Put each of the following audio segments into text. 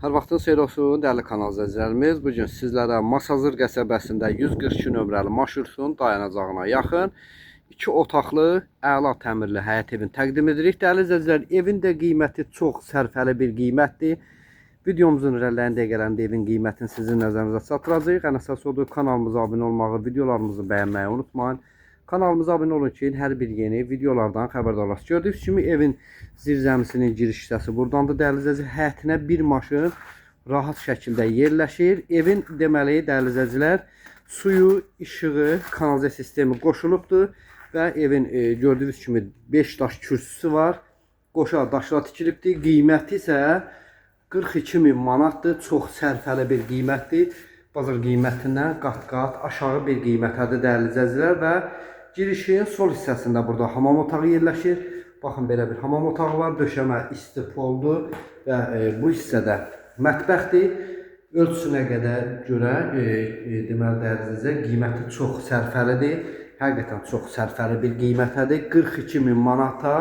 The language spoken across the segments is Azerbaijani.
Hər vaxtınız xeyir olsun, dəyərli kanal izləyicilərimiz. Bu gün sizlərə Masazır qəsəbəsində 142 nömrəli marşrutun dayanacağına yaxın iki otaqlı, əla təmirli həyət evini təqdim edirik. Dəyərli izləyicilər, evin də qiyməti çox sərfəli bir qiymətdir. Videomuzun irəliləyən dəqiqələrində evin qiymətini sizin nəzərinizə çatdıracağıq. Ən əsas odur, kanalımıza abunə olmağı, videolarımızı bəyənməyi unutmayın. Kanalımıza abunə olun ki, hər bir yeni videolardan xəbərdar olasınız. Gördüyünüz kimi evin zirzəmisinin giriş hissəsi burdandır. Dəyərli izləyicilər, həyətinə bir maşın rahat şəkildə yerləşir. Evin deməli, dəyərli izləyicilər, suyu, işığı, kanalizasiya sistemi qoşulubdur və evin gördüyünüz kimi 5 daş kürsüsü var. Qoşa daşla tikilibdir. Qiyməti isə 42 min manatdır. Çox sərfəli bir qiymətdir. Bazar qiymətindən qat-qat aşağı bir qiymətədir, dəyərli izləyicilər, və girişin sol hissəsində burada hamam otağı yerləşir. Baxın, belə bir hamam otağı var. Döşəmə isti poldur və bu hissədə mətbəxdir. Ölçüsünə qədər görə deməli, dəyərli izləyicilər, qiyməti çox sərfəlidir. Həqiqətən çox sərfəli bir qiymətədir. 42 min manata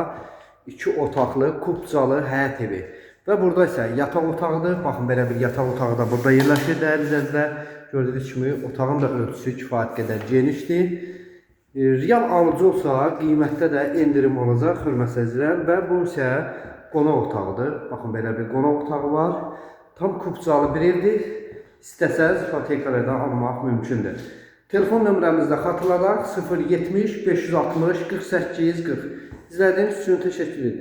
iki otaqlı, kupçalı həyət evi. Və burada isə yataq otağıdır. Baxın, belə bir yataq otağı da burada yerləşir, dəyərli izləyicilər. Gördüyünüz kimi otağın da ölçüsü kifayət qədər genişdir. Real alıcı olsa qiymətdə də endirim olacaq, hörmətli izləyicilər, və bu isə qonaq otağıdır. Baxın, belə bir qonaq otağı var. Tam kupçalı bir evdir. İstəsəz ipotekalara da almaq mümkündür. Telefon nömrəmizi də xatırladaq: 070 560 48 40. İzlədiyiniz üçün təşəkkür edirik.